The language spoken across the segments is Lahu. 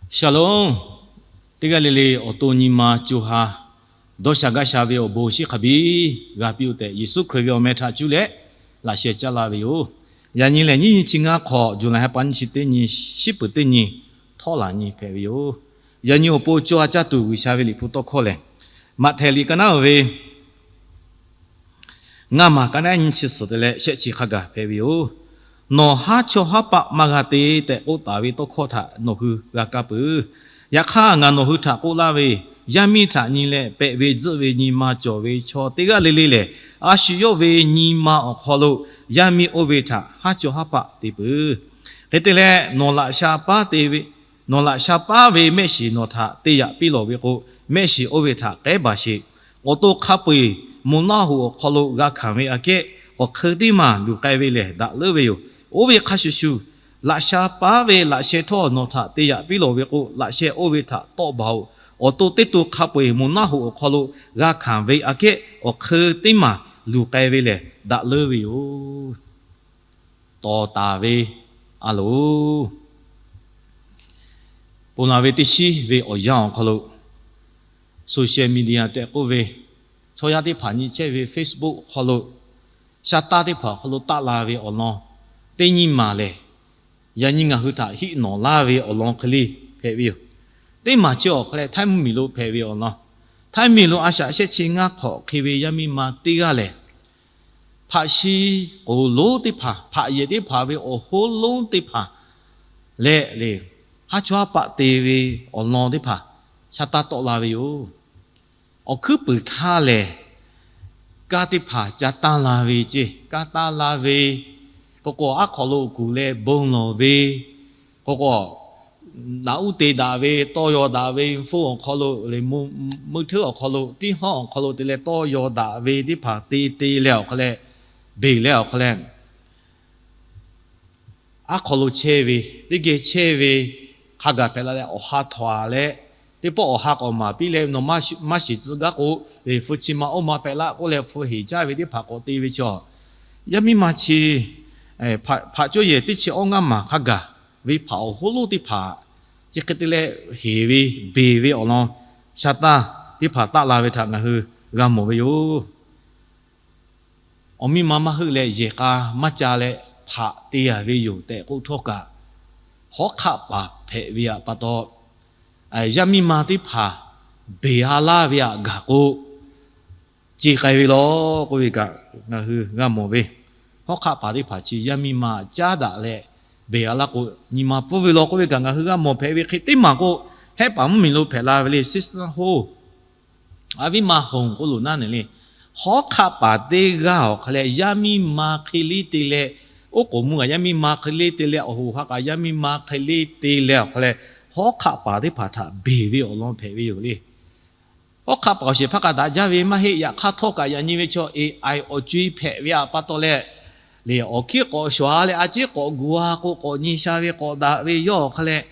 Shalom. Teˇ g'aˇ le le awˬ to nyi ma co ha dawˇ sha gaˇ sha ve awˬ bon shiˉ hk'a biˇ g'a piˇ-oˆ tehꞈ, Yeˍsuˆ Hkriꞈ ve awˬ meh htaꞈ cuˇ leh laꞈ sheh caˉ laˇ ve yoˬ. Yaꞈ nyi lehˬ, nyiˇ nyi chi ngaˇ hk'awꞈ, July ha pa nyiˇ chi teˇ nyi, shiˉ peuˍ teˇ nyi, htawˆ laˬ nyi hpehꞈ ve yoˬ. Yaꞈ nyi awˬ pon co ha caˇ tuˬ G'uiˬsha ve Liꞈ hpu tawˇ hkawˇ lehˬ, Maꞈhtehˍ liꞈ ka naˉ-oˬ ve ngaˇ maˬ ka naˉ nyiˇ chi suhˍ te leh shehˆ chi hk'a gaˬ hpehꞈ ve yoˬ. Nawˬ haˉ chawˇ haˉ paˆ maˇ g'a te tehꞈ k'oˆ taˍ ve tawˇ hkawˇ htaꞈ nawˬ hui g'a kaˇ peuˬ. Yaꞈ hk'aˇ, ngaˬ nawˬ hui htaꞈ k'oˆ laˇ ve, yaˇ miˇ htaꞈ nyi leh pehꞈ ve tzuhˆ ve nyi ma cawˬ ve chaw teˇ g'aˇ le le lehˬ, a shu yawˇ ve nyi ma awˬ hk'aw lo yaˇ miˇ oˇ ve htaꞈ haˉ chawˇ haˉ paˆ te peuˬ. Hk'e te leh, nawˬ laꞈ sha paˉ te ve nawˬ laꞈ sha paˉ ve mehˆ shiˍ nawˬ htaꞈ te yaꞈ piˇ lawˬ ve k'o, mehˆ shiˍ oˇ ve htaꞈ k'ehˉ baˬ sheˍ. Awˬ to hk'a peu-eˬ moˬ naˆ hoꞈ awˬ hk'aw lo g'a hkanˍ ve aꞈ kehˉ, awˬ hk'eun teˇ maˬ luˬ k'ai ve lehˬ daꞈ leuˉ ve yoˬ. Oˇ ve hk'a shuˍ shuˍ, laꞈ sha paˉ ve laꞈ sheh htawˇ nawˬ htaꞈ te yaꞈ piˇ lawˬ ve k'o, laꞈ sheh oˇ ve htaꞈ tawˆ baˬ-oꞈ. Awˬ to teˇ to hk'a peu-eˬ moˬ naˆ hoꞈ awˬ hk'aw lo g'a hkanˍ ve aꞈ kehˉ, awˬ hk'eun teˇ maˬ luˬ k'ai ve lehˬ daꞈ leuˉ ve yoˬ. Tawˍ taˍ ve a loˍ. Ponˬ laˬ ve teˇ shiˉ ve awˬ yanˇ awˬ hk'aw lo, social media tehꞈ k'oˆ ve, chaw yaˇ teˇ hpaˍ nyi chehˇ ve Facebook awˬ hk'aw lo, sha taˇ teˇ hpaˍ awˬ hk'aw lo taˆ la ve awˬ lawn teˇ nyiˇ maˬ lehˬ, yaꞈ nyi ngaˬ hui htaꞈ hiˆ nawˬ laˇ ve awˬ lawn hk'e le hpehꞈ ve yoˬ. Teˇ maˬ chi awˬ hk'a leh Htaiˇ mvuhˇmiˬ lo hpehꞈ ve awˬ lawn, Htaiˇ mvuhˇmiˬ lo a shaꞈ shehˆ chi ngaˇ hk'awꞈ hk'e ve yaˇ miˇ ma teˇ g'aˇ lehˬ, hpaꞈ shi k'oˍ lonˉ teˇ hpaˍ, hpaꞈ yehˬ teˇ hpaˍ ve awˬ hoˉ lonˉ teˇ hpaˍ leh le, haˉ chawˇ haˉ paˆ te ve awˬ lawn teˇ hpaˍ sha taˇ tawˆ la ve yoˬ. Awˬ hkuiˉ puiˍ htaˇ lehˬ, kaˇ teˇ hpaˍ ca tanˇ la ve ceˇ, kaˇ tanˇ la ve, k'o k'o aˉ hk'aw lo kuˬ leh bon lawˬ ve, k'o k'o naꞈ uˉ te daꞈ ve, tawˇ yaw daꞈ ve, phone awˬ hk'aw lo le, meuˇ hteuˉ awˬ hk'aw lo, tiˉ hawˉ awˬ hk'aw lo te leh tawˇ yaw daꞈ ve teˇ hpaˍ te te leh awˬ hk'a leh, beˬ leh awˬ hk'a leh, aˉ hk'aw lo chehˇ ve, teˇ geh chehˇ ve, hk'a gaˬ hpehꞈ la leh awˬ ha htawnˍ leh, teˇ pawˆ awˬ ha k'awꞈ maˍ piˇ leh nawˬ maˇ shiˍ tcuh gaˇ k'o, hpu chi ma oˇ ma pehꞈ laˆ k'oˆ leh hpu heˍ caˇ ve teˇ hpaˍ k'awꞈ te ve chaw, yaˇ miˇ ma chi hpaꞈ cawˇ yehˬ teˇ chi awˇ ngaˇ maˬ hk'a gaˬ ve hpaꞈ awˬ hoˉ lonˉ teˇ hpaˍ chi hk'e te leh heˍ ve, beˬ ve awˬ lawn sha taˇ teˇ hpaˍ taˆ la ve htaꞈ ngaˬ hui g'a mawˬ ve yoˬ. Awˬ miˇ ma maˇ heuˆ leh yehˬ k'a maˇ ca leh hpaꞈ te a ve yoˬ tehꞈ k'oˆ htawˇ kaꞈ, hawˉ hk'aˆ paˍ hpehꞈ ve aꞈ pa taw, yaˇ miˇ ma teˇ hpaˍ beˬ a laˇ ve aꞈ gaˬ k'o, ce k'ai ve law k'oˆ ve kaꞈ ngaˬ hui g'a mawˬ ve. Hawˉ hk'aˆ paˍ teˇ hpaˍ chi yaˇ miˇ ma caˉ daꞈ leh beˬ a laˇ k'o, nyi ma pfuhˇ ve law k'oˆ ve kaꞈ ngaˬ hui g'a mawˬ hpehꞈ ve hk'e teˇ maˬ k'o, Hehˉ paˍ mvuhˇmiˬ lo hpehꞈ la ve le, sister ho, a viˉ ma hoˬ k'oˆ loˬ naˉ ne le. Hawˉ hk'aˆ paˍ teˇ g'aˇ awˬ hk'a leh yaˇ miˇ ma hk'e le te leh, oˉ k'oˍ mvuh kaꞈ yaˇ miˇ ma hk'e le te leh, awˬ hoꞈ ha kaꞈ yaˇ miˇ ma hk'e le te leh awˬ hk'a leh, hawˉ hk'aˆ paˍ teˇ hpaˍ htaꞈ beˬ ve awˬ lawn hpehꞈ ve yoˬ le. Hawˉ hk'aˆ paˍ awˬ shehˍ hpaˇ k'a daꞈ jaˇ ve maˇ heˆ. Yaꞈ hk'aˇ htawˇ kaꞈ yaꞈ nyi ve chaw A I awˬ co-e hpehꞈ ve aꞈ pa taw leh, le awˬ hkiˉ k'awꞈ shawˍ a leh a ciˉ k'awꞈ gu a k'o, k'awꞈ nyi sha ve k'awꞈ daꞈ ve yawˇ awˬ hk'a leh,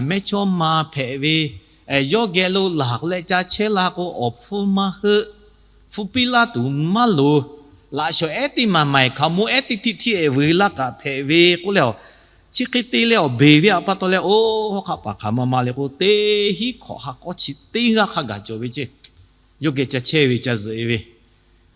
mehˇ chawˇ ma hpehꞈ ve, yawˇ geh lo laˬ k'o leh ca chehˇ la k'o, awˬ hpfuhˇ maˇ heuˆ, hpfuhˇ piˇ laˇ tuˬ maˇ loˍ, laꞈ shawˍ ehˉ teˇ maˬ maiˍ hkaoˍmonˇ ehˉ teˇ htiˆ htiˆ-e vuiˬ laˇ kaꞈ hpehꞈ ve k'oˆ leh, chi hk'e te leh awˬ beˬ ve aꞈ pa taw leh, oˇ hawˉ hk'aˆ paˍ hk'aˬ ma ma le k'o, teˇ hinˉ hkawꞈ ha k'awˇ chi teˇ g'aˇ hk'a gaˬ cawˬ ve ceˇ. Yawˇ geh ca chehˇ ve ca zuhꞈ-e ve,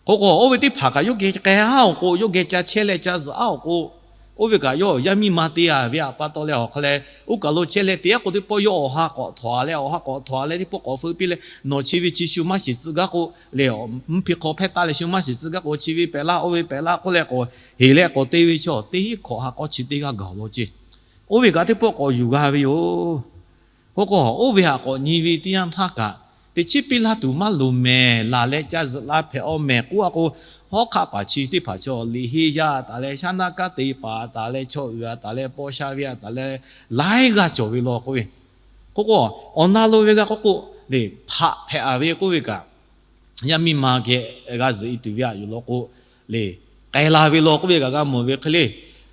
k'o k'o oˇ ve teˇ hpaˍ kaꞈ yawˇ geh k'ai a-oˬ k'o, yawˇ geh ca chehˇ leh ca zuhꞈ a-oˬ k'o, oˇ ve kaꞈ yawˇ yaˇ miˇ ma te a ve aꞈ pa taw leh awˬ hk'a leh, oˇ kaˬ lo chehˇ leh te a k'o teˇ pawˆ yawˇ awˬ ha k'awꞈ htawnˍ a leh, awˬ ha k'awꞈ htawnˍ a leh teˇ pawˆ k'awꞈ feu piˇ leh, nawˬ chi ve chi shu maˇ shiˍ tcuh gaˇ k'o, le mvuhˇ hpi hk'aw hpehˇ taˆ leh shu maˇ shiˍ tcuh gaˇ k'o, chi ve pehꞈ laˇ, oˇ ve pehꞈ laˇ k'oˆ leh k'awꞈ heˍ leh k'awꞈ te ve chaw, teˇ hinˉ hkawꞈ ha k'awˇ chi teˇ g'aˇ gaˬ-oˬ law ceˇ. Oˇ ve kaꞈ teˇ pawˆ k'awꞈ yuˬ g'a ve yoˬ. K'o k'o, oˇ ve htaꞈ k'awꞈ nyi ve teˇ yanˇ htaˇ kaꞈ, teꞈ chiˉ piˇ laˇ tuˬ maˇ loˍ mehˍ, laˬ leh ca zuhꞈ la hpehꞈ-aw mehˍ k'oˆ a k'o, hawˉ hk'aˆ paˍ chi teˇ hpaˍ chaw liꞈ henˇ yaˇ a taˍ leh, shaˉ naˆ kanˉ te paˍ a taˍ leh, chaw uiˍ a taˍ leh, paw sha ve a taˍ leh, laiˉ g'aˇ cawˬ ve law k'oˆ ve. K'o k'o, awˬ na lo ve g'a k'oˆ k'o, le hpaꞈ hpehꞈ a ve k'oˆ ve kaꞈ, yaˇ miˇ ma geh g'a zuhꞈ-e tuˬ ve aꞈ yuˬ law k'o, le k'ai la ve law k'oˆ ve kaꞈ g'a mawˬ ve hk'e le.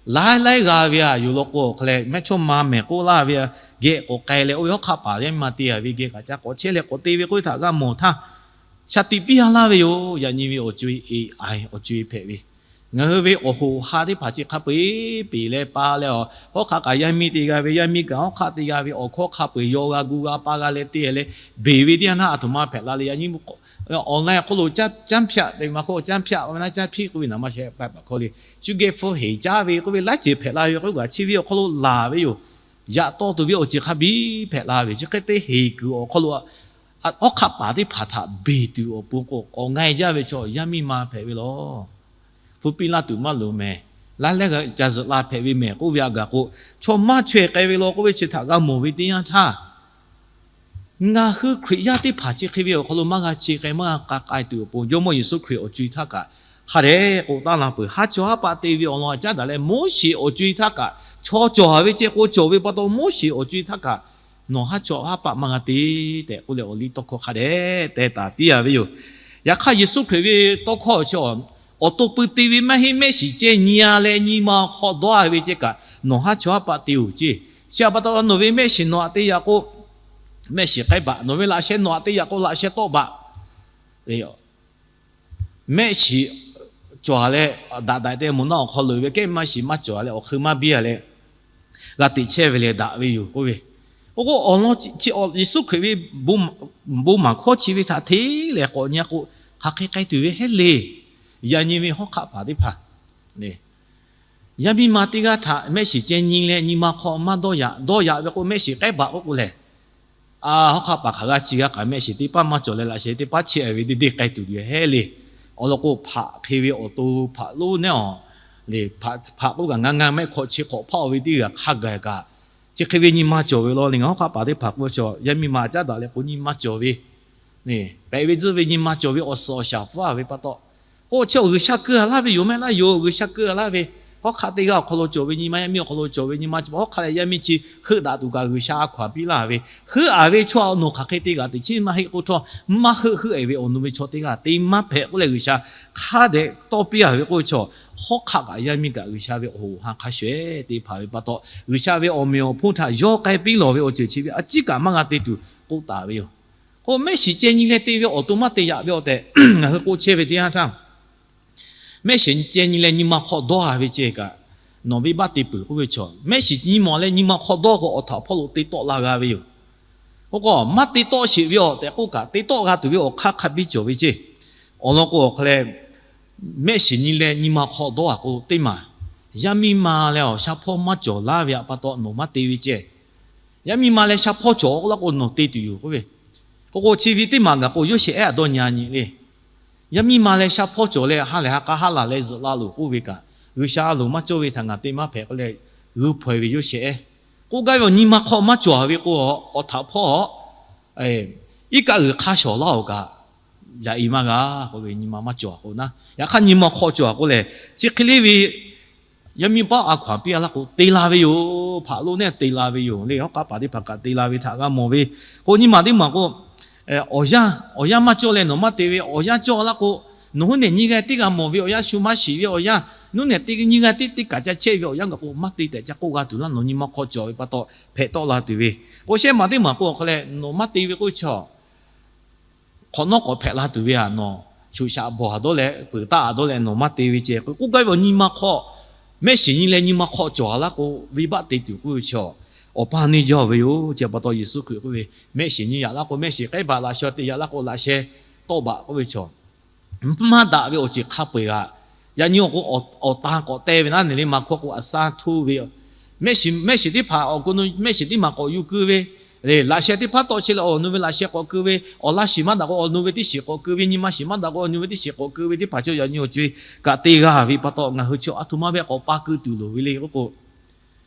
Laiˉ laiˉ g'a ve aꞈ yuˬ law k'o, awˬ hk'a leh mehˇ chawˇ ma mehˍ k'oˆ laˇ ve geh k'awꞈ k'ai leh, oˇ ve hawˉ hk'aˆ paˍ yaˇ miˇ ma te a ve geh kaꞈ ca k'awꞈ chehˇ leh k'awꞈ te ve k'oˆ ve htaꞈ g'a mawˬ htaˇ, shaˍ tiꞈ piˇ a laˇ ve yoˬ. Yaꞈ nyi ve awˬ co-e A I awˬ co-e hpehꞈ ve, Ngaˬ hui ve awˬ hoꞈ ha teˇ hpaˍ chi hk'a peu-eˬ peˬ leh pa leh, a hawˉ hk'aˆ kaꞈ yaˇ miˇ te g'a ve, yaˇ miˇ kaꞈ hawˉ hk'aˆ te g'a ve, awˬ hkawˇ hk'a peu-eˬ yaw g'a gu g'a pa g'a leh te leh, beˬ ve teˇ yanˇ htaˇ aˬ htoꞈ ma hpehꞈ la le. Yaꞈ nyi online awˬ hk'oˆ lo caˇ hpaˆ te ma hk'oˆ, caˇ hpaˆ ve naˉ caˇ hpiˆ k'oˆ ve naˍ ma shehˍ hpaˇ hk'aw le, cuˇ geh hpu heˍ caˇ ve k'oˆ ve laiˉ ceuˬ hpehꞈ la ve k'oˆ ve kaꞈ chi ve awˬ hk'aw lo laˬ ve yoˬ. Yaꞈ taw tuˬ ve awˬ ceuˬ hk'a biˇ hpehꞈ la ve, chi hk'e te heˍ kuiˬ awˬ hk'aw lo hawˉ hk'aˆ paˍ teˇ hpaˍ htaꞈ beˬ tuˬ awˬ pon k'o, k'awꞈ nga-e jaˇ ve chaw yaˇ miˇ ma hpehꞈ ve lawˬ. Hpu piˇ laˇ tuˬ maˇ loˍ mehˍ. Laˇ lehˉ g'a ca zuhꞈ la hpehꞈ ve mehˍ k'oˆ ve a gaˬ k'o, chaw maˇ chaweh k'ai ve law k'oˆ ve chi htaꞈ g'a mawˬ ve teˇ yanˇ htaˇ, ngaˬ hui Hkriꞈ yaˇ teˇ hpaˍ chi hk'e ve awˬ hk'aw lo maˇ g'a che k'ai maˇ g'a k'a k'ai tuˬ awˬ pon, Jawˇmawˇ Yeˍsuˆ Hkriꞈ awˬ co-e htaˇ kaꞈ hk'a dehꞈ k'oˆ taˉ la peuˬ. Haˉ chawˇ haˉ paˆ te ve awˬ lawn a caˉ daꞈ leh, Moˉseˍ awˬ co-e htaˇ kaꞈ chaw cawˬ ve ceh k'o, cawˬ ve pa taw Moˉseˍ awˬ co-e htaˇ kaꞈ nawˬ haˉ chawˇ haˉ paˆ maˇ g'a te tehꞈ k'oˆ leh, awˬ liˇ tawˇ hkawˇ hk'a dehꞈ teh taˍ piˇ a ve yoˬ. Yaꞈ hk'aˇ Yeˍsuˆ Hkriꞈ ve tawˇ hkawˇ chi, awˬ to pui te ve maˇ heˆ, mehˆ shiˍ ceh nyi a leh nyi ma hk'aw dawˇ a ve ceh kaꞈ nawˬ haˉ chawˇ haˉ paˆ te-oˬ ceˇ. Chi a pa taw nawˬ ve mehˆ shiˍ nawˬ htaꞈ te yaꞈ k'o, mehˆ shiˍ k'ehˉ baꞈ, nawˬ ve laꞈ sheh nawˬ htaꞈ te yaꞈ k'o, laꞈ sheh tawˆ baꞈ. Mehˆ shiˍ cawˬ leh, daꞈ daꞈ te moˍ naˆ awˬ hk'aw loꞈ ve kehˉ maˇ shiˍ maˇ cawˬ leh, awˬ hk'eun maˇ biˇ a leh, g'a teꞈ chehˇ ve leh daꞈ ve yoˬ k'oˆ ve. Oˇ k'o awˬ lawn chi Yeˍsuˆ Hkriꞈ ve bon maˍ hkawˇ chi ve htaꞈ hteˇ lehˬ k'awꞈ nyi a k'o, hk'aˬ hk'e k'ai tuˬ ve heˉ le. Yaꞈ nyi ve hawˉ hk'aˆ paˍ teˇ hpaˍ, yaˇ miˇ ma teˇ g'aˇ htaꞈ mehˆ shiˍ ceh nyi leh nyi ma hk'aw maˇ dawˇ yaꞈ. Dawˇ yaꞈ ve k'o, mehˆ shiˍ k'ehˉ baꞈ k'oˆ k'o lehˬ, a hawˉ hk'aˆ paˍ hk'aˬ g'aˇ chi g'aˇ kaꞈ mehˆ shiˍ teˇ paˉ maˇ cawˬ leh, laꞈ sheh teˇ paˉ chehˇ ve deˇ deˇ k'ai tuˬ ve heˉ le. Awˬ lawn k'o, hpaꞈ hk'e ve awˬ to hpaꞈ lonˉ neˉ a le, hpaꞈ k'oˆ kaꞈ ngaˇ ngaˇ mehˆ hk'awꞈ chi hk'awꞈ hpaˇ-oˬ ve teˇ g'aˇ hk'a gaˬ kaꞈ, chi hk'e ve nyi ma cawˬ ve law le. Ngaˬ hawˉ hk'aˆ paˍ teˇ hpaˍ k'o, yaˇ miˇ ma caˉ daꞈ leh k'o nyi ma cawˬ ve, pehꞈ ve tzuhˇ ve nyi ma cawˬ ve awˬ suhˍ awˬ shaˍ hpfuhˇ a ve pa taw, k'o chi G'uiˬsha keu a laˇ ve yoˬ mehˆ laˇ yoˬ. G'uiˬsha keu a laˇ ve, hawˉ hk'aˆ teˇ g'aˇ awˬ hk'aw lo cawˬ ve nyi ma, yaˇ miˇ awˬ hk'aw lo cawˬ ve nyi ma chi hawˉ hk'aˆ leh yaˇ miˇ chi heuˆ daꞈ tuˬ kaꞈ G'uiˬsha a hkaw-anˬ piˇ laˇ ve, heuˆ a ve chaw a nawˬ hk'aˬ hk'e te g'a tuˬ chi maˇ heˆ k'o htawˇ, maˇ heuˆ heuˆ e ve awˬ nu ve chaw teˇ g'aˇ te maˇ hpehꞈ k'oˆ leh G'uiˬsha hk'a dehꞈ tawˇ piˇ a ve k'o, chaw hawˉ hk'aˆ kaꞈ yaˇ miˇ kaꞈ G'uiˬsha ve awˬ hoꞈ ha hk'a shuˍ ehˉ te hpanˍ ve pa taw, G'uiˬsha ve awˬ meꞈ awˬ hponˇ htaꞈ yawˇ k'ai piˇ lawˬ ve awˬ ceuˬ chi ve a ciˉ kaꞈ maˇ g'a te tuˬ k'oˆ taˍ ve yoˬ. K'o mehˆ shiˍ ceh nyi leh te ve awˬ to maˇ te yaꞈ ve awˬ tehꞈ ngaˬ hui k'oˆ chehˇ ve teˇ yanˇ htaˇ, mehˆ shiˍ ceh nyi leh nyi ma hk'aw dawˇ a ve ceh kaꞈ, nawˬ venˇbaˆ te peuˬ k'oˆ ve chaw, mehˆ shiˍ nyi mawˬ leh nyi ma hk'aw dawˇ k'o awˬ htaꞈ hpawˇ lo te tawˆ la g'a ve yoˬ. K'o k'o maˇ te tawˆ sheˍ ve awˬ tehꞈ k'oˆ kaꞈ te tawˆ g'a tuˬ ve awˬ hk'aˇ hk'a biˇ cawˬ ve ceˇ. Awˬ lawn k'o awˬ hk'a leh, mehˆ shiˍ nyi leh nyi ma hk'aw dawˇ a k'o teˇ maˬ, yaˇ miˇ ma leh awˬ shaˉ hpawˇ maˇ cawˬ laˇ ve a pa taw nawˬ maˇ te ve ceˇ. Yaˇ miˇ ma leh shaˉ hpawˇ cawˬ k'oˆ laˇ k'o nawˬ te tuˬ yoˬ k'oˆ ve. K'o k'o chi ve teˇ maˬ gaˬ k'o Yoˇsehꞈ ehˉ a dawˇ nyi a nyi le. Yaˇ miˇ ma leh shaˉ hpawˇ cawˬ leh ha lehˬ ha k'a haˉ laˬ leh zuhꞈ la loˬ k'oˆ ve kaꞈ, G'uiˬsha a loˍ maˇ cawˇ ve htaꞈ ngaˬ te maˇ hpehꞈ k'oˆ leh, g'uiˇ hpaw e ve Yoˇsehꞈ ehˉ k'oˆ gaˇ ve awˬ nyi ma hk'aw maˇ cawˬ ve k'o, awˬ htaꞈ hpawˇ iˉ kaˆ g'uiˬ hk'a shawˍ laˇ-oˬ kaꞈ, yaꞈ e maˇ g'a k'oˆ ve nyi ma maˇ cawˬ a k'o naˉ. Yaꞈ hk'aˇ nyi ma hk'aw cawˬ a k'o lehˬ, chi hk'e le ve yaˇ miˇ paˉ a hkaw-anˬ piˇ a laˇ k'o te la ve yoˬ. Hpaꞈ lo neˉ te la ve yoˬ le. Hawˉ hk'aˆ paˍ teˇ hpaˍ kaꞈ te la ve htaꞈ g'a mawˬ ve. K'o nyi ma teˇ maˬ k'o, awˬ yanˇ, awˬ yanˇ maˇ cawˇ leh nawˬ maˇ te ve, awˬ yanˇ cawˇ laˇ k'o, nawˬ hui nehˬ nyi g'aˇ tiˉ g'a mawˬ ve awˬ yanˇ, shu maˇ shiˍ ve awˬ yanˇ, nawˬ hui nehˬ te nyi g'aˇ tiˉ te kaꞈ ca chehˇ ve awˬ yanˇ gaˬ k'o maˇ te tehꞈ ca k'oˆ g'a tuˬ laˇ. Nawˬ nyi ma hk'aw cawˬ ve pa taw hpehꞈ tawˆ la tuˬ ve. K'o shehˆ maˬ teˇ maˬ k'o awˬ hk'a leh nawˬ maˇ te ve k'o chaw hk'awꞈ nawˉ k'awꞈ hpehꞈ la tuˬ ve a nawˬ, shoꞈ shaꞈ bawˬ a dawˇ leh peuˬ taˆ a dawˇ leh nawˬ maˇ te ve ceh k'oˆ gaˇ ve awˬ nyi ma hk'aw, mehˆ shiˍ nyi leh nyi ma hk'aw cawˬ a laˇ k'o, venˇbaˆ te tuˬ k'oˆ ve chaw, awˬ paˇ neˇ jaˇ ve yoˬ. Chi pa taw Yeˍsuˆ Hkriꞈ k'oˆ ve, mehˆ shiˍ nyi yaꞈ laˇ k'o mehˆ shiˍ k'ehˉ baꞈ, laꞈ sheh te yaꞈ laˇ k'o laꞈ sheh tawˆ baꞈ k'oˆ ve chaw, maˇ daꞈ ve awˬ ceuˬ hk'a peu-eˬ g'aꞈ. Yaꞈ nyi awˬ k'o, awˬ tan k'awꞈ te ve naˉ neˬ le maˇ hkawˇ k'o a saˉ htoˇ ve, mehˆ shiˍ teˇ hpaˍ awˬ ko mehˆ shiˍ teˇ maˬ k'awꞈ yuˬ keu ve, laꞈ sheh teˇ hpaˉ tawˆ chehˇ leh awˬ nu ve laꞈ sheh k'awꞈ keu ve, awˬ laˇ shiˍ maˇ daꞈ k'o awˬ nu ve teˇ shiˍ k'awꞈ keu ve, nyi ma shiˍ maˇ daꞈ k'o awˬ nu ve teˇ shiˍ k'awꞈ keu ve teˇ hpaˍ chaw yaꞈ nyi awˬ co-e kaꞈ te g'a ve pa taw ngaˬ hui chi a htoꞈ ma ve k'awꞈ pa keu tuˬ loˍ ve le k'oˆ k'o,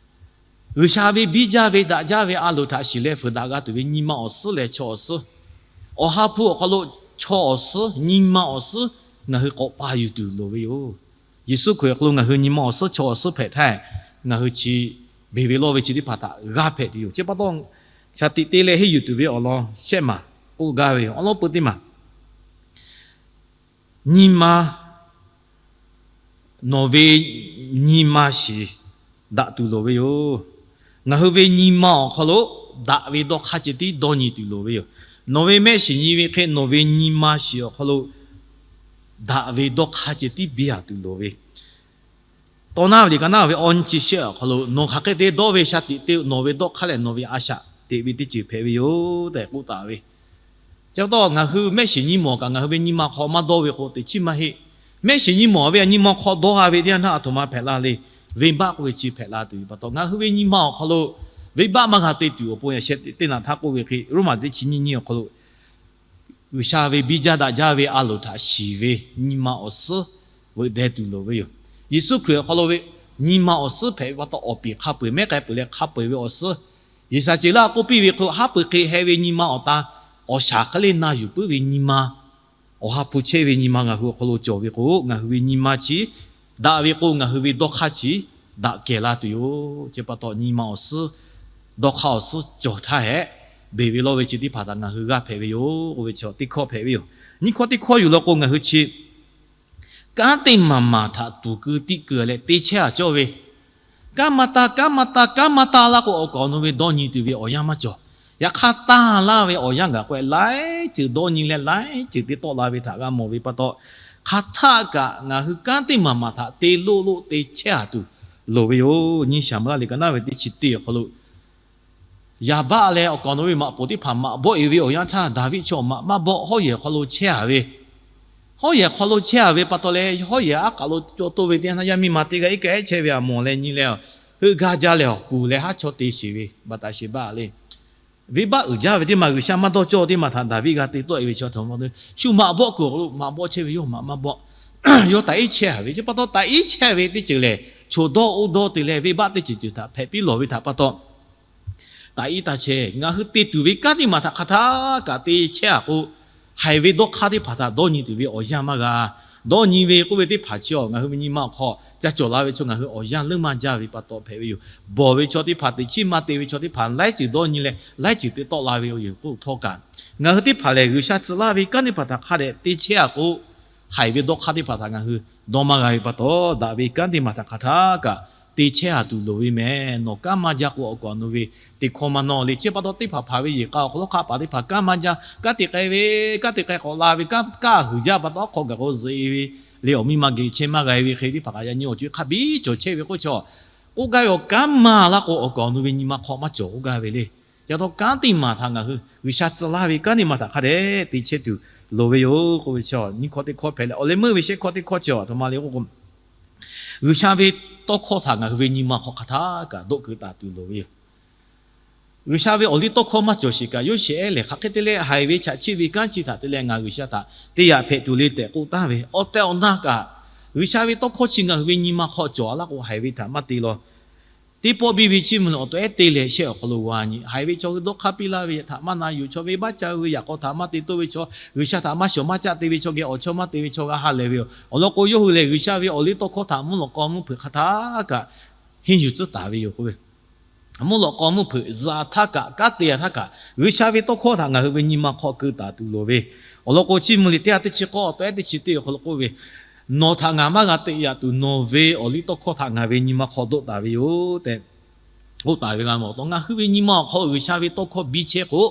G'uiˬsha ve biˇ jaˇ ve daꞈ jaˇ ve a loˍ htaꞈ shiˍ leh fuiˍ daꞈ g'a tuˬ ve nyi ma awˬ suhˉ leh chaw awˬ suhˉ, awˬ ha hpu awˬ hk'aw lo chaw awˬ suhˉ, nyi ma awˬ suhˉ ngaˬ hui k'awꞈ pa yuˬ tuˬ loˍ ve yoˬ. Yeˍsuˆ Hkriꞈ awˬ hk'aw lo ngaˬ hui nyi ma awˬ suhˉ chaw awˬ suhˉ hpehꞈ htaˇ, ngaˬ hui chi beˬ ve lawˇ ve chi teˇ hpaˍ htaꞈ g'a hpehꞈ tuˬ yoˬ. Chi pa taw, shaˍ tiꞈ te leh henˇ yuˬ tuˬ ve awˬ lawn shehˆ maˬ k'oˆ gaˇ ve yoˬ. Awˬ lawn peu teˇ maˬ, nyi ma nawˬ ve nyi ma shiˍ daꞈ tuˬ loˍ ve yoˬ. Ngaˬ hui ve nyi ma awˬ hk'aw lo daꞈ ve dawˇ hk'aˇ ceh tiˉ dawˇ nyi tuˬ loˍ ve yoˬ. Nawˬ ve mehˆ shiˍ nyi ve hk'e nawˬ ve nyi ma shiˍ awˬ hk'aw lo daꞈ ve dawˇ hk'aˇ ceh tiˉ biˇ a tuˬ loˍ ve. Tawˇ naˉ ve liꞈ ka naˉ ve awˬ nyi chi shehˆ awˬ hk'aw lo, nawˬ hk'aˬ hk'e te dawˇ ve shaˍ tiꞈ te, nawˬ ve dawˇ hk'aˇ lehˬ nawˬ ve a shaꞈ teꞈ ve teˇ ceuˬ hpehꞈ ve yoˬ tehꞈ k'oˆ taˍ ve. Chi pa taw ngaˬ hui mehˆ shiˍ nyi mawˬ kaꞈ ngaˬ hui ve nyi ma hk'aw maˇ dawˇ ve k'o, teꞈ chiˉ maˇ heˆ. Mehˆ shiˍ nyi mawˬ ve a nyi ma hk'aw dawˇ ha ve teˇ yanˇ htaˇ, a htoꞈ ma hpehꞈ la le. Venˇbaˆ k'oˆ ve chi hpehꞈ la tuˬ ve pa taw, ngaˬ hui ve nyi ma awˬ hk'aw lo venˇbaˆ maˇ g'a te tuˬ awˬ pon, yaꞈ sheh teˇ naꞈ htaˇ k'oˆ ve hk'e, Roˉmaꞈ teˇ chi nyiˇ nyiˇ awˬ hk'aw lo G'uiˬsha ve biˇ jaˇ daꞈ jaˇ ve a loˍ htaꞈ shiˍ ve nyi ma awˬ suhˉ veuꞈ deh tuˬ loˍ ve yoˬ. Yeˍsuˆ Hkriꞈ awˬ hk'aw lo ve nyi ma awˬ suhˉ hpehꞈ ve pa taw, awˬ piˍ hk'a peu-eˬ, mehˉ k'ai peuˬ leh hk'a peu-eˬ ve awˬ suhˉ, G'uiˬsha ceˬ laˇ k'oˆ piˇ ve hk'e, haˉ pui hk'e heh ve nyi ma awˬ ta, awˬ shaˍ hk'e le na yuˬ puiˉ ve nyi ma, Awˬ ha hpu chehˇ ve nyi ma ngaˬ hui awˬ hk'aw lo cawˬ ve k'o, ngaˬ hui ve nyi ma chi daꞈ ve k'o, ngaˬ hui ve dawˇ hk'aˇ chi daꞈ kehˬ la tuˬ yoˬ. Chi pa taw nyi ma awˬ suhˉ, dawˇ hk'aˇ awˬ suhˉ cawˬ htaˇ hehꞈ, beˬ ve lawˇ ve chi teˇ hpaˍ htaꞈ ngaˬ hui g'a hpehꞈ ve yoˬ k'oˆ ve chaw teˇ hkawˇ hpehꞈ ve yoˬ. Nyiˇ hkawˇ teˇ hkawˇ yuˬ law k'o, ngaˬ hui chi kanˉ teˇ maˬ maˬ htaꞈ tuˍ keu tiˆ keu leh te chehˇ a cawˇ ve, kanˉ maˇ taˇ, kanˉ maˇ taˇ, kanˉ maˇ taˇ laˇ k'o, awˬ kaˍ awˬ nu ve dawˇ nyi tuˬ ve awˬ yanˇ maˇ cawˬ. Yaꞈ hk'aˇ, taˇ laˇ ve awˬ yanˇ gaˬ k'o, laiˉ ceuˬ dawˇ nyi leh laiˉ ceuˬ te tawˆ la ve htaꞈ g'a mawˬ ve pa taw, hk'aˬ htaˆ kaꞈ ngaˬ hui kanˉ teˇ maˬ maˬ htaꞈ te loˆ loˆ te chehˇ a tuˬ loˍ ve yoˬ. Nyiˇ Saˍmo laˇ liꞈ ka naˉ ve teˇ chi teˇ awˬ hk'aw lo, Yaˍbaˆ leh awˬ kaˍ awˬ nu ve maꞈ poˍ teˇ hpaˍ maꞈ bawˆ e ve awˬ yanˇ htaˇ, Daˍviˆ chaw maꞈ maˇ bawˆ, hawˉ yehˬ hk'aw lo chehˇ a ve, hawˉ yehˬ hk'aw lo chehˇ a ve pa taw leh, hawˉ yehˬ aˉ k'aꞈ lo caw toˇ ve teˇ yanˇ htaˇ, yaˇ miˇ ma teˇ g'aˇ iˉ kaˆ ehˉ chehˇ ve a mawˬ leh nyi leh, heuˆ gaˇ jaˇ leh awˬ kuˬ leh haˉ chaw te sheˍ ve Baˍtaˍsheˍbaˆ le. Venˇbaˆ uiˍ jaˇ ve teˇ maˬ G'uiˬsha maˇ dawˇ cawˇ teˇ maˬ htaꞈ Daˍviˆ g'a te tawˆ e ve chi a htoꞈ ma te, shu maꞈ bawˆ kuiˬ awˬ hk'aw lo maꞈ bawˆ chehˇ ve yoˬ, maꞈ maˇ bawˆ. Yawˇ taꞈ iˉ chehˇ a ve chi pa taw, taꞈ iˉ chehˇ ve teˇ ceuˬ lehˬ, choˬ dawˇ oˇ dawˇ te leh venˇbaˆ teˇ ceuˬ ceuˬ htaꞈ hpehꞈ piˇ lawˬ ve htaꞈ pa taw, taꞈ iˉ taˇ chehˇ. Ngaˬ hui te tuˬ ve kanˉ teˇ maˬ htaꞈ hk'aˬ htaˆ kaꞈ te chehˇ a k'o, haiˬ ve dawˇ hk'aˇ teˇ hpaˍ htaꞈ dawˇ nyi tuˬ ve awˬ yanˇ maˇ g'a. Dawˇ nyi ve k'oˆ ve teˇ hpaˍ chi a, ngaˬ hui ve nyi ma awˬ hk'aw ca cawˬ la ve chaw ngaˬ hui awˬ yanˇ leuˉ maˇ jaˇ ve pa taw hpehꞈ ve yoˬ. Bawˬ ve chaw teˇ hpaˍ, teꞈ chiˉ maˇ te ve chaw teˇ hpaˍ, laiˉ ceuˬ dawˇ nyi leh laiˉ ceuˬ te tawˆ la ve yoˬ k'oˆ htawˇ kaꞈ, ngaˬ hui teˇ hpaˍ lehˬ G'uiˬsha tcuh laˇ ve kanˉ teˇ hpaˍ htaꞈ hk'a dehꞈ te chehˇ a k'o, haiˬ ve dawˇ hk'aˇ teˇ hpaˍ htaꞈ ngaˬ hui dawˇ maˇ g'a ve pa taw, daꞈ ve kanˉ teˇ maˬ htaꞈ hk'aˬ htaˆ kaꞈ te chehˇ a tuˬ loˍ ve mehˍ. Nawˬ kanˉ maˇ jaˇ k'o, awˬ kaˍ awˬ nu ve teˇ hkawˇ maˇ nawˇ le. Chi pa taw teˇ hpaˍ hpaˍ ve yehˬ k'a awˬ hk'aw lo hk'a paˍ teˇ hpaˍ kanˉ maˇ jaˇ, kanˉ te k'ai ve, kanˉ te k'ai k'awꞈ la ve, kanˉ kaˇ huiˍ jaˇ pa taw, aˉ hk'aw gaˬ k'o zuhꞈ e ve le, awˬ miˇ ma geh chehˇ maˇ g'a e ve hk'e teˇ hpaˍ kaꞈ yaꞈ nyi awˬ co hk'a biˇ cawˬ chehˇ ve k'oˆ chaw, k'oˆ gaˇ ve awˬ kanˉ maˇ laˇ k'o, awˬ kaˍ awˬ nu ve nyi ma hk'aw maˇ cawˬ k'oˆ gaˇ ve le. Yaꞈ taw kanˉ teˇ maˬ htaꞈ ngaˬ hui G'uiˬsha tcuh laˇ ve kanˉ teˇ maˬ htaꞈ hk'a dehꞈ te chehˇ tuˬ loˍ ve yoˬ k'oˆ ve chi, nyiˇ hkawˇ teˇ hkawˇ hpehꞈ leh, awˬ leh meuˇ ve shehˆ hkawˇ teˇ hkawˇ chi a htoꞈ ma le k'o, G'uiˬsha ve tawˇ hkawˇ htaꞈ ngaˬ hui ve nyi ma hk'aw hk'aˬ htaˆ kaꞈ dawˆ keu taˍ tuˬ loˍ ve yoˬ. G'uiˬsha ve awˬ liˇ tawˇ hkawˇ maˇ cawˬ sheˍ kaꞈ, Yoˇsehꞈ ehˉ lehˬ hk'aˬ hk'e te leh haiˬ ve chaꞈ chiˆ ve kanˉ chi htaꞈ te leh ngaˬ G'uiˬsha htaꞈ te yaꞈ hpehꞈ tuˬ le tehꞈ k'oˆ taˍ ve, awˬ tehˬ awˬ na kaꞈ G'uiˬsha ve tawˇ hkawˇ chi ngaˬ hui ve nyi ma hk'aw cawˬ a laˇ k'o, haiˬ ve htaꞈ maˇ te law. Teˇ pawˆ biˇ ve chiˇ mvuh leh awˬ to ehˉ te leh shehˆ awˬ hk'aw lo g'a nyi. Haiˬ ve chaw hui dawˇ hk'aˇ piˇ laˇ ve htaꞈ maˇ na yuˬ, chaw venˇbaˆ ca ve yaꞈ k'aw htaꞈ maˇ te toˇ ve chaw, G'uiˬsha htaꞈ maˇ shawˍ maˇ caˆ te ve chaw geh awˬ chawˇ maˇ te ve chaw g'a ha lehˬ ve yoˬ. Awˬ lawn k'o, yawˇ hui lehˬ G'uiˬsha ve awˬ liˇ tawˇ hkawˇ htaꞈ mvuhˇ lawꞈ k'aw mvuhˇ hpeuꞈ hk'aˬ htaˆ kaꞈ henˇ yuˬ tcuhˉ taˍ ve yoˬ k'oˆ ve. Mvuhˇ lawꞈ k'aw mvuhˇ hpeuꞈ zuhꞈ htaˇ kaꞈ, kanˉ te yaꞈ htaˇ kaꞈ, G'uiˬsha ve tawˇ hkawˇ htaꞈ ngaˬ hui ve nyi ma hk'aw keu taˍ tuˬ loˍ ve. Awˬ lawn k'o, chiˇ mvuh liꞈ teˇ ha teˇ chi k'awˇ awˬ to ehˉ teˇ chi teˇ awˬ hk'aw lo k'oˆ ve, Nawˬ htaꞈ ngaˬ maˇ g'a te yaꞈ tuˬ, nawˬ ve awˬ liˇ tawˇ hkawˇ htaꞈ ngaˬ ve nyi ma hk'aw dawˆ taˍ ve yoˬ tehꞈ k'oˆ taˍ ve g'a mawˬ. Taw ngaˬ hui ve nyi ma awˬ hk'aw G'uiˬsha ve tawˇ hkawˇ biˇ chehˇ k'o,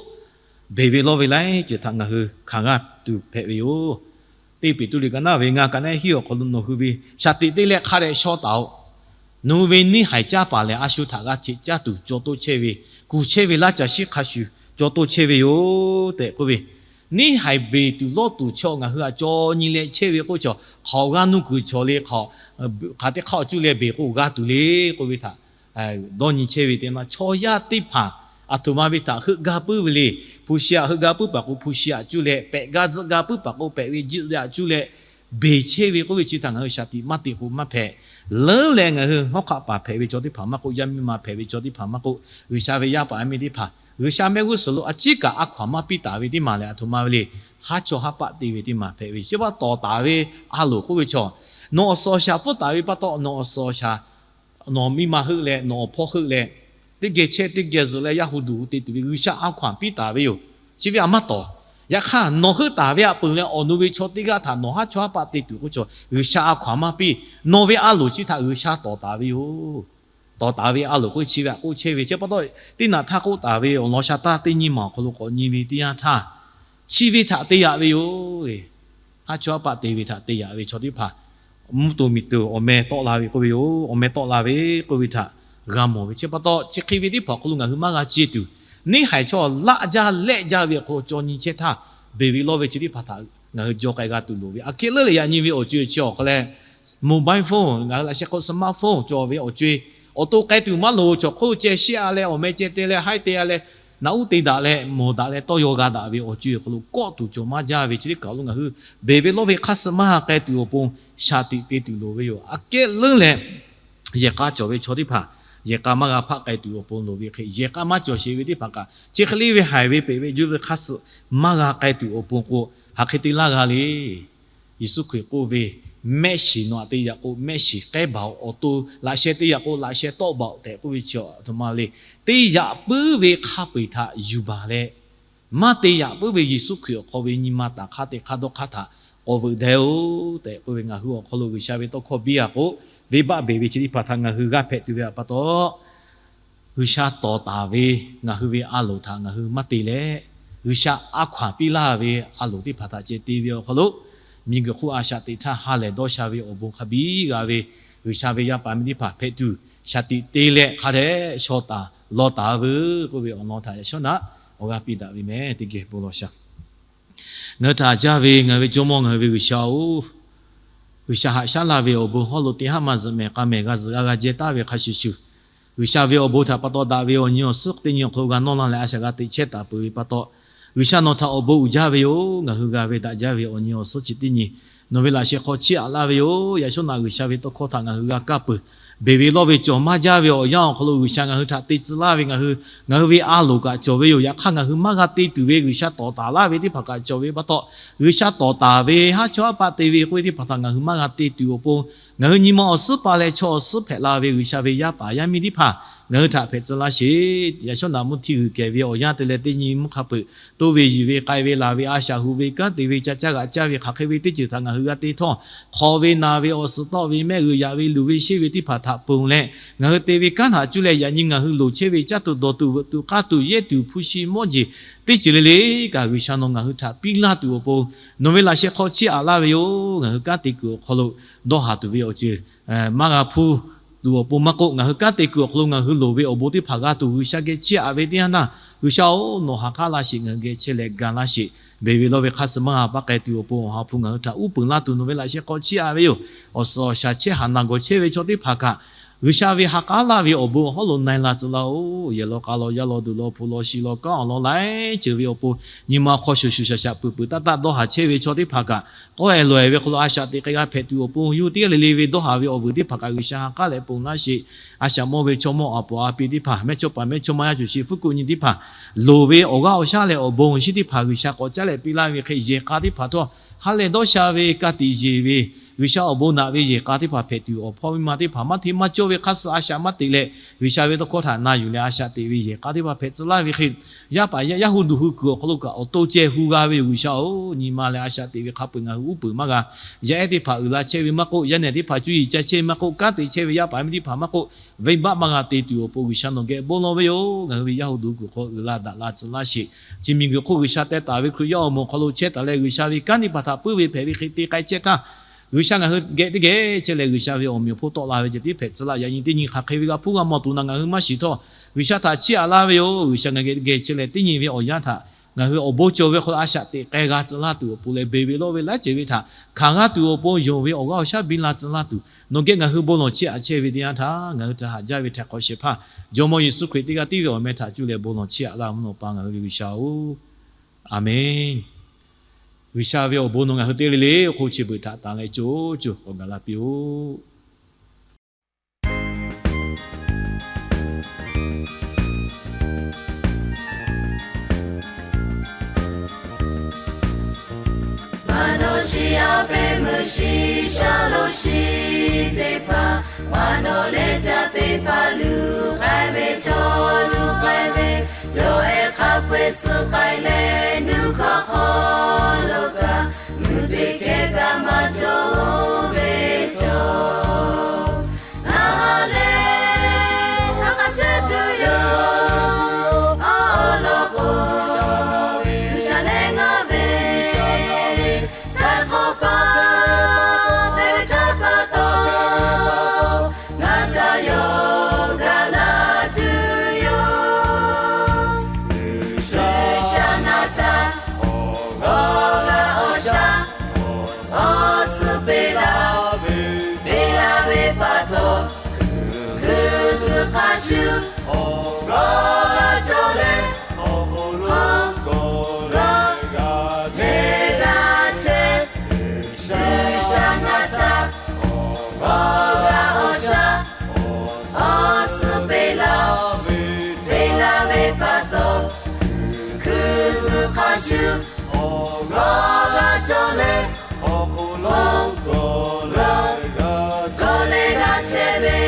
beˬ ve lawˇ ve laiˉ ceuˬ htaꞈ ngaˬ hui hkanˍ g'aˇ tuˬ hpehꞈ ve yoˬ. Teˇ Peˍtruˆ liꞈ ka naˉ ve ngaˇ ka naˉ hiˉ awˬ hk'aw lo nawˬ hui ve shaˍ tiꞈ te leh hk'a dehꞈ shaw taˍ-oꞈ. Nawˬ hui ve neˇ haiˬ caˇ paˍ lehˬ, a shu htaꞈ g'a cheꞈ caˇ tuˬ caw toˇ chehˇ ve, kuˬ chehˇ ve laˇ caˬ shiˉ hk'a shuˍ caw toˇ chehˇ ve yoˬ tehꞈ k'oˆ ve. Neˇ haiˬ beˬ tuˬ lawˇ tuˬ chaw ngaˬ hui htaꞈ caw nyi leh chehˇ ve k'oˆ chaw, hk'aˬ g'a nuˇ kuiˬ chaw le, hk'aˬ teˇ hk'aˇ awˬ cuˇ leh beˬ k'o g'a tuˬ le k'oˆ ve htaꞈ dawˇ nyi chehˇ ve teˇ yanˇ, chaw yaˇ teˇ hpaˍ a htoꞈ ma ve htaꞈ heuˆ gaˇ puiˉ ve le. Hpu shi aꞈ heuˆ gaˇ puiˉ paˍ k'o hpu shi aꞈ cuˇ leh, pehꞈ gaˇ tzuhˆ gaˇ puiˉ paˍ k'o pehꞈ ve jiˆ leh aꞈ cuˇ leh, beˬ chehˇ ve k'oˆ ve chi htaꞈ ngaˬ hui shaˍ tiꞈ maˇ te k'o maˇ hpehꞈ. Leuˉ leh ngaˬ hui hawˉ hk'aˆ paˍ hpehꞈ ve chaw teˇ hpaˍ maˇ k'oˆ, yaˇ miˇ ma hpehꞈ ve chaw teˇ hpaˍ maˇ k'oˆ, G'uiˬsha ve yaˇ paˍ yaˇ miˇ teˇ hpaˍ, G'uiˬsha mehˆ g'uˇ suhˍ lo a ciˉ kaꞈ a hkaw anˬ maˇ piˇ taˍ ve teˇ maˬ lehˬ, a htoꞈ ma ve le. Haˉ chawˇ haˉ paˆ te ve teˇ maˬ hpehꞈ ve, chi pa taw tawˍ taˍ ve a loˍ k'oˆ ve chaw, nawˬ awˬ suhˍ awˬ shaˍ pfuhˇ taˍ ve pa taw, nawˬ awˬ suhˍ awˬ shaˍ nawˬ miˇ ma heuˆ leh, nawˬ awˬ hpawˇ heuˆ leh, teˇ geh chehˇ teˇ geh zuhꞈ leh, yaˇ hu duˬ hu te tuˬ ve G'uiˬsha a hkaw anˬ piˇ taˍ ve yoˬ. Chi ve a maˇ tawˍ. Yaꞈ hk'aˇ, nawˬ heuˆ taˍ ve a peuˬ leh awˬ nu ve chaw teˇ g'aˇ htaꞈ nawˬ haˉ chawˇ haˉ paˆ te tuˬ k'oˆ chaw, G'uiˬsha a hkaw anˬ maˇ piˇ. Nawˬ ve a loˍ chi htaꞈ G'uiˬsha tawˍ taˍ ve yoˬ. Tawˍ taˍ ve a loˍ k'oˆ chi ve htaꞈ k'oˆ chehˇ ve, chi pa taw teˇ naꞈ htaˇ k'oˆ taˍ ve awˬ lawn sha taˇ teˇ nyi ma awˬ hk'aw lo k'awꞈ nyi ve teˇ yanˇ htaˇ, chi ve htaꞈ te yaꞈ ve yoˬ. Haˉ chawˇ haˉ paˆ te ve htaꞈ te yaꞈ ve chaw teˇ hpaˍ mvuhˇ to miˬ to awˬ meh tawˆ la ve k'oˆ ve yoˬ. Awˬ meh tawˆ la ve k'oˆ ve htaꞈ g'a mawˬ ve chi pa taw, chi hk'e ve teˇ hpaˍ awˬ hk'aw lo ngaˬ hui maˇ g'a ceˇ tuˬ, neˇ haiˬ chaw laˆ jaˇ lehˆ jaˇ ve awˬ hk'aw lo caw nyi chehˇ htaˇ, beˬ ve lawˇ ve chi teˇ hpaˍ htaꞈ ngaˬ hui jaw k'ai g'a tuˬ loˍ ve. Aꞈ kehˉ leuˉ leh yaꞈ nyi ve awˬ co-e chi awˬ hk'a leh, mobile phone, ngaˬ hui laꞈ sheh hk'aw smartphone cawˬ ve awˬ co-e, awˬ to k'ai tuˬ maˇ loˍ. Chaw hk'oˆ lo ceh sheˆ-a leh, awˬ meh ceh te leh, haiˉ te-a leh, naꞈ uˉ te daꞈ leh, mawˬ daꞈ leh, tawˇ yaw g'a daꞈ ve awˬ co-e awˬ hk'aw lo kawˆ tuˬ cawˬ maˇ jaˇ ve chi teˇ hpaˍ awˬ hk'aw lo ngaˬ hui beˬ ve lawˇ ve hk'aˇ suh maˇ g'a k'ai tuˬ awˬ pon shaˍ tiꞈ te tuˬ loˍ ve yoˬ. Aꞈ kehˉ leuˉ leh, yehˬ k'a cawˬ ve chaw teˇ hpaˍ yehˬ k'a maˇ g'a hpaˆ k'ai tuˬ awˬ pon loˍ ve hk'e, yehˬ k'a maˇ cawˬ sheˍ ve teˇ hpaˍ kaꞈ, chi hk'e le ve haiˬ ve peꞈ ve juˇ ve hk'aˇ suh maˇ g'a k'ai tuˬ awˬ pon k'o, hk'aˬ hk'e te laˇ g'a le. Yeˍsuˆ Hkriꞈ k'oˆ ve, mehˆ shiˍ nawˬ htaꞈ te yaꞈ k'o mehˆ shiˍ k'ehˉ baˬ-oꞈ, awˬ to laꞈ sheh te yaꞈ k'o laꞈ sheh tawˆ baˬ-oꞈ tehꞈ k'oˆ ve chi aˬ htoꞈ ma le. Te yaꞈ puiˉ ve hk'a peu-eˬ htaꞈ yuˬ baˬ leh, maˇ te yaꞈ puiˉ ve Yeˍsuˆ Hkriꞈ awˬ hk'aw ve nyi ma taˍ hk'aˇ teˇ hk'aˇ dawˇ hk'aˇ htaꞈ k'awꞈ veuꞈ deh-oˬ tehꞈ k'oˆ ve, ngaˬ hui awˬ hk'aw lo G'uiˬsha ve tawˇ hkawˇ biˇ-a k'o, venˇbaˆ beˬ ve chi teˇ hpaˍ htaꞈ ngaˬ hui g'a hpehꞈ tuˬ ve pa taw, G'uiˬsha tawˍ taˍ ve ngaˬ hui ve a loˍ htaꞈ ngaˬ hui maˇ te leh, G'uiˬsha a hkaw-anˬ piˇ laˇ ve a loˍ teˇ hpaˍ htaꞈ ceh te ve awˬ hk'aw lo, miˬguiˬ hk'oˆ a shaꞈ teꞈ htaˇ ha lehˬ dawˇ sha ve awˬ bon hk'a biˇ g'a ve, G'uiˬsha ve yaˇ paˍ miˇ teˇ hpaˍ hpehꞈ tuˬ shaˍ tiꞈ te leh hk'a dehꞈ shaw taˍ law taˍ veuˬ k'oˆ ve awˬ lawn htaꞈ yaꞈ shawˉ naꞈ awˬ g'aˇ piˇ daꞈ ve meh. Teˇ geh bon lawˬ shaˍ. Ngaˬ hui htaꞈ haꞈ jaˇ ve ngaˬ hui ve Jawˇmawˇ, ngaˬ hui ve G'uiˬsha-oˬ, G'uiˬsha haꞈ shaˉ laˇ ve awˬ bon hawˉ lo teˇ haˉ maˇ zuhꞈ mehˍ k'a mehˍ g'a zuhꞈ g'a g'a jehˇ taˍ ve hk'a shuˍ shuˍ, G'uiˬsha ve awˬ bon htaꞈ pa taw daꞈ ve awˬ nyi awˬ suhˉ teˇ nyi awˬ hk'aw lo g'a nawˇ laˇ leh a shaꞈ g'a teꞈ chehˇ taˍ peuˬ ve pa taw, G'uiˬsha nawˬ htaꞈ awˬ bon uiˍ jaˇ ve yoˬ. Ngaˬ hui g'a ve daꞈ jaˇ ve awˬ nyi awˬ suhˉ chi teˇ nyi nawˬ ve laꞈ sheh hk'aw chiˇ aꞈ laˇ ve yoˬ. Yaꞈ shawˉ naꞈ G'uiˬsha ve tawˇ hkawˇ htaꞈ ngaˬ hui g'a kaˇ peuˬ. Beˬ ve lawˇ ve cawˬ maˇ jaˇ ve awˬ yanˇ awˬ hk'aw lo G'uiˬsha ngaˬ hui htaꞈ te tcuh laˇ ve ngaˬ hui, ngaˬ hui ve a loˍ kaꞈ cawˬ ve yoˬ. Yaꞈ hk'aˇ ngaˬ hui maˇ g'a te tuˬ ve G'uiˬsha tawˍ taˍ laˇ ve teˇ hpaˍ kaꞈ cawˬ ve pa taw, G'uiˬsha tawˍ taˍ ve haˉ chawˇ haˉ paˆ te ve k'oˆ ve teˇ hpaˍ htaꞈ ngaˬ hui maˇ g'a te tuˬ awˬ pon, ngaˬ hui nyi ma awˬ suhˉ pa leh chaw awˬ suhˉ hpehꞈ la ve G'uiˬsha ve yaˇ paˍ yaˇ miˇ teˇ hpaˍ ngaˬ hui htaꞈ hpehꞈ tcuh laˇ sheˍ. Yaꞈ shawˉ naꞈ mvuhˇ htiˇ g'uiˬ kehˬ ve awˬ yanˇ te leh teˇ nyi mvuhˇ hk'a peuˬ, toˇ ve yiˬ ve k'ai ve laˬ ve a shaꞈ hu ve kanˉ te ve ca caˇ g'aꞈ caˇ ve hk'aˬ hk'e ve teˇ ceuˬ htaꞈ ngaˬ hui g'a te htawˇ, hk'aw ve naˬ ve awˬ suhˍ tawˆ ve mehˆ g'uiˬ yaꞈ ve luˬ ve sheˆ ve teˇ hpaˍ htaꞈ ponˬ leh, ngaˬ hui te ve kanˉ htaꞈ cuˇ leh yaꞈ nyi ngaˬ hui loˍ chehˇ ve caˇ tuˬ dawˬ tuˬ veuꞈ tuˬ k'aˇ tuˬ yehˇ tuˬ hpu shi mawˇ jeˬ teˇ ceuˬ le le kaꞈ G'uiˬsha nawˬ ngaˬ hui htaꞈ piˇ laˇ tuˬ awˬ pon, nawˬ ve laꞈ sheh hk'aw chiˇ aꞈ laˇ ve yoˬ. Ngaˬ hui kanˉ te kuiˬ awˬ hk'aw lo dawˇ haˍ tuˬ ve awˬ ceuˬ maˇ g'a hpuˇ tuˬ awˬ pon maˇ k'oˆ, ngaˬ hui kanˉ te kuiˬ awˬ hk'aw lo ngaˬ hui loˍ ve awˬ bon teˇ hpaˍ g'a tuˬ G'uiˬsha geh chiˇ aꞈ ve teˇ yanˇ htaˇ, G'uiˬsha-oˬ, nawˬ ha k'aˉ laˇ sheˍ, ngaˬ hui geh chehˇ leh ga laˇ sheˍ. Beˬ ve lawˇ ve hk'aˇ suh maˇ ha paˆ k'ai tuˬ awˬ pon awˬ ha hpu ngaˬ hui htaꞈ uˉ peunˍ laˇ tuˬ nawˬ ve laꞈ sheh hk'aw chiˇ aꞈ ve yoˬ. Awˬ suhˍ awˬ shaˍ chehˇ haˍ naˬ gawˬ chehˇ ve chaw teˇ hpaˍ kaꞈ, G'uiˬsha ve ha k'aˉ laˇ ve awˬ bon awˬ hawˉ lo na-e la tcuh laˇ-oˬ. Yehˬ law k'a law yaˇ law duˬ law hpu law shi law kanˉ awˬ lawn laiˉ ceuˬ ve awˬ pon, nyi ma hk'aw shuˍ shuˍ shaˍ shaˍ peuˬ peuˬ taˇ taˇ dawˇ haˍ chehˇ ve chaw teˇ hpaˍ kaꞈ, k'awehˬ lawehˬ ve hk'aw lo a shaꞈ teꞈ k'ai g'a hpehꞈ tuˬ awˬ pon, yawˇ hui teˇ g'aˇ le le ve dawˇ haˍ ve awˬ vuiˬ teˇ hpaˍ kaꞈ G'uiˬsha ha k'aˉ leh ponˬ laˇ sheˍ. A shaꞈ mawˇ ve chaw mawˇ aˬ pawˍ a pi teˇ hpaˍ, mehˇchawˇpaˍ mehˇchawˇma yaˇ cuˬ sheˍ hpfuhˇ kuˆ nyi teˇ hpaˍ, loˍ ve awˬ g'aˇ awˬ shaˉ leh awˬ bon awˬ shinˉ teˇ hpaˍ G'uiˬsha k'awꞈ caˉ leh piˇ laˇ ve hk'e, yehˬ k'a teˇ hpaˍ htawˇ ha lehˬ dawˇ sha ve ka tiꞈ yeˬ ve, G'uiˬsha awˬ bon naꞈ ve yehˬ k'a teˇ hpaˍ hpehꞈ tuˬ, awˬ hpawˇ miˇ ma teˇ hpaˍ maˇ hteˇ maˇ cawˇ ve hk'aˇ suh a shaꞈ maˇ teꞈ leh, G'uiˬsha ve tawˇ hkawˇ htaꞈ na yuˬ leh a shaꞈ teꞈ ve yehˬ k'a teˇ hpaˍ hpehꞈ tcuh laˇ ve hk'e, yaˇ paˍ yaˇ hu duˬ hu kuiˬ awˬ hk'aw lo kaꞈ awˬ to ceh hu g'a ve yoˬ. G'uiˬsha-oˬ, nyi ma leh a shaꞈ teꞈ ve hk'a peu-eˬ ngaˬ hui uˉ peunˍ maˇ g'a. Yaˇ ehˉ teˇ hpaˍ uiˍ la chehˇ ve maˇ k'oˆ, yaˇ nehˬ teˇ hpaˍ cuˇ yiˍ ca chehˇ ve maˇ k'oˆ, kanˉ te chehˇ ve yaˇ paˍ miˇ teˇ hpaˍ maˇ k'oˆ, venˇbaˆ maˇ g'a te tuˬ awˬ pon G'uiˬsha nawˬ geh bon lawˬ ve yoˬ. Ngaˬ hui ve yaˇ hu duˬ hu kuiˬ hk'aw uiˍ la daꞈ la tcuh laˇ sheˍ. Chi miˬguiˬ hk'oˆ G'uiˬsha teh taˍ ve Hkriꞈ yaˇ awˬ moˍ hk'aw lo chehˇ taˍ leh, G'uiˬsha ve kanˉ teˇ hpaˍ htaꞈ puiˉ ve hpehꞈ ve hk'e te k'ai chehˇ htaˇ, G'uiˬsha ngaˬ hui geh teˇ geh chehˇ leh G'uiˬsha ve awˬ meꞈ awˬ hponˇ tawˆ la ve ceh tiˉ hpehꞈ tcuh laˇ. Yaꞈ nyi teˇ nyi hk'aˬ hk'e ve g'a hpuˇ g'a mawˬ tuˬ naˬ ngaˬ hui maˇ shiˍ htawˇ, G'uiˬsha htaꞈ chiˇ aꞈ laˇ ve yoˬ. G'uiˬsha ngaˬ geh teˇ geh chehˇ leh teˇ nyi ve awˬ yanˇ htaꞈ ngaˬ hui awˬ bon cawˬ ve hk'aw lo a shaꞈ teꞈ k'ai g'a tcuh laˇ tuˬ awˬ pon leh, beˬ ve lawˇ ve laiˉ ceuˬ ve htaꞈ hkanˍ g'a tuˬ awˬ pon, yonˍ ve awˬ g'aˇ awˬ shaˉ biˇ la tcuh laˇ tuˬ, nawˬ geh ngaˬ hui bon lawˬ chiˇ aꞈ chehˇ ve teˇ yanˇ htaˇ, ngaˬ hui htaꞈ haꞈ jaˇ ve htaiˍ hk'awꞈ shehˍ hpaˇ Jawˇmawˇ Yeˍsuˆ Hkriꞈ teˇ g'aˇ tiˉ ve awˬ meh htaꞈ cuˇ leh bon lawˬ chiˇ aꞈ laˇ mvuhˇ naw pa ngaˬ hui ve G'uiˬsha-oˬ, Aˍmenˇ. G'uiˬsha ve awˬ bon nawˬ ngaˬ hui teˇ g'aˇ le le awˬ hk'oˆ chi beuꞈ htaꞈ tanˍ leh co co k'awꞈ gaˬ la piˇ-oˆ. Maˍ nawˬ shiˍ a pehˉ meuˇ shiˍ, shaˉ lo shiˍ teˇ hpaˍ, maˍ nawˬ leh caˇ teˇ hpaˍ luˬ k'ai ve, chaw luˬ k'ai ve, yawˇ ehˉ hk'a peu-eˬ suh k'ai leh, nuˇ hkawˇ hk'aw lo kaꞈ, mvuhˇ teˇ hkeh kaꞈ maˇ cawˬ ve cawˬ. Ngaˬ ha lehˬ ha k'a chehˇ tuˬ yoˬ. Awˬ lawn k'o, G'uiˬsha leh ngaˬ ve htaiˍ hk'awꞈ paˍ, te ve htaˇ paˍ shu awˬ g'aˇ cawˬ leh, awˬ hk'aw lo kawˬ leh g'a chehˇ, g'a chehˇ. G'uiˬsha ngaˬ htaꞈ awˬ g'aˇ awˬ shaˉ awˬ suhˉ peꞈ laˇ ve, peꞈ laˇ ve pa taw, hkui zuhꞈ hk'a shu awˬ g'aˇ g'a cawˬ leh, awˬ hk'aw lo kawˬ leh g'a chehˇ ve.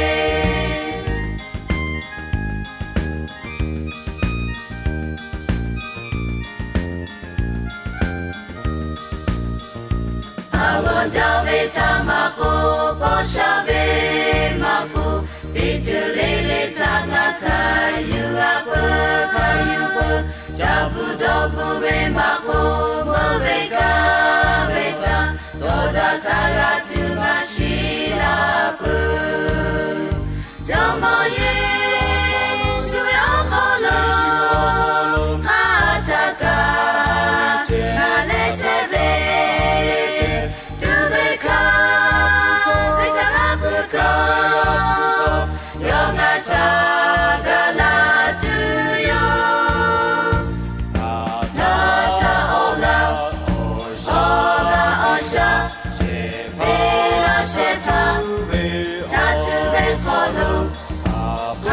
Aˬ g'awˬ jaˇ ve htaꞈ maˇ k'oˆ, paw sha ve maˇ k'oˆ, teˇ ceuˬ le le htaꞈ ngaˬ hk'a yuˬ g'a peuˬ, hk'a yuˬ peuˬ. Ca bvuhꞈ dawˇ bvuhꞈ ve maˇ k'oˆ, meuˇ ve kaˇ ve htaꞈ dawˇ daꞈ hk'a g'a tuˬ g'a shiˍ la peuˬ. Jawˇmawˇ Yeˍsuˆ ve awˬ hk'aw lo hk'a htaꞈ kaꞈ ngaˬ leh chehˇ ve, tuˬ ve hkaˇ ve htaꞈ g'a hpuˇ taw, yawˇ ngaˬ htaꞈ gaˬ la tuˬ yoˬ. Nawˬ htaꞈ awˬ g'aˇ awˬ shaˉ peꞈ laˇ shehˍ hpaˇ, htaˇ tuˬ ve hk'aw lo haꞈ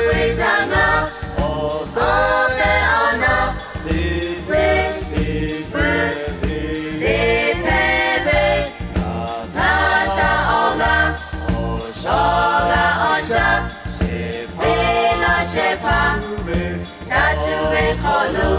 ve htaꞈ ngaˬ awˬ tehˬ awˬ na teˇ peuˬ teˇ hpehꞈ ve, nawˬ htaꞈ awˬ g'aˇ awˬ shaˉ peꞈ laˇ shehˍ hpaˇ, htaˇ tuˬ ve hk'aw lo